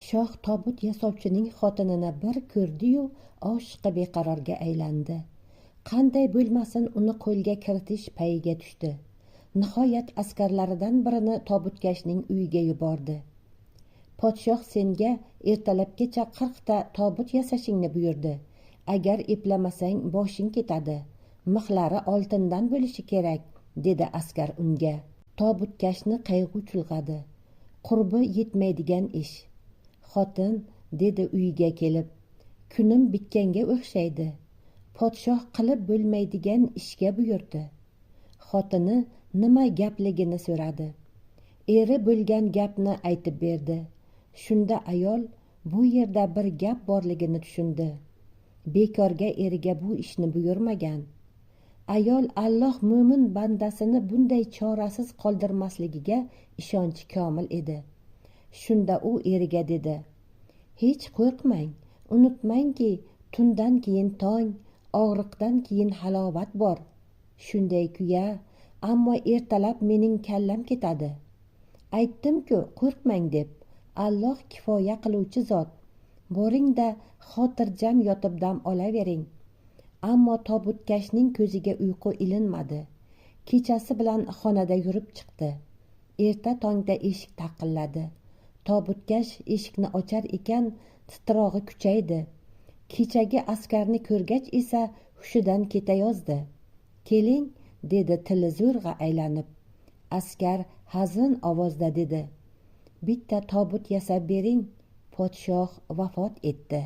Shoh tobut yasovchining xotinini bir ko'rdi-yu, oshiqqa beqarorga aylandi. Qanday bo'lmasin, uni qo'lga kiritish payiga tushdi. Nihoyat askarlaridan birini tobutkashning uyiga yubordi. Podshoh senga ertalabgacha 40 ta tobut yasashingni buyurdi. Agar eplamasang, boshing ketadi. Mixlari oltindan bo'lishi kerak, dedi askar unga. Tobutkashni qayg'u chulg'adi. Qurbi yetmaydigan ish. Xotin, dedi uyiga kelib, kunim bitganga o'xshaydi. Podshoh qilib bo'lmaydigan ishga buyurdi. Xotini nima gapligini so'radi. Eri bo'lgan gapni aytib berdi. Shunda ayol bu yerda bir gap borligini tushundi. Bekorga eriga bu ishni buyurmagan. Ayol Alloh mo'min bandasini bunday chorasiz qoldirmasligiga ishonchi komil edi. Shunda u eriga dedi: "Hech qo'rqmang, unutmangki, tundan keyin tong, og'riqdan keyin halovat bor. Shunday kuya, ammo ertalab mening kallam ketadi. Aytdim-ku, qo'rqmang deb. Alloh kifoya qiluvchi zot. Boring-da, xotirjam yotib dam olavering." Ammo tobutkashning ko'ziga uyqu ilinmadi. Kechasi bilan xonada yurib chiqdi. Erta tongda eshik taqilladi. Tobutkash eshikni ochar ekan, titrog'i kuchaydi. Kechagi askarni ko'rgach esa hushidan ketayozdi. "Keling", dedi tili zo'rg'a aylanib. Askar hazin ovozda dedi: "Bitta tobut yasab bering, podshoh vafot etdi."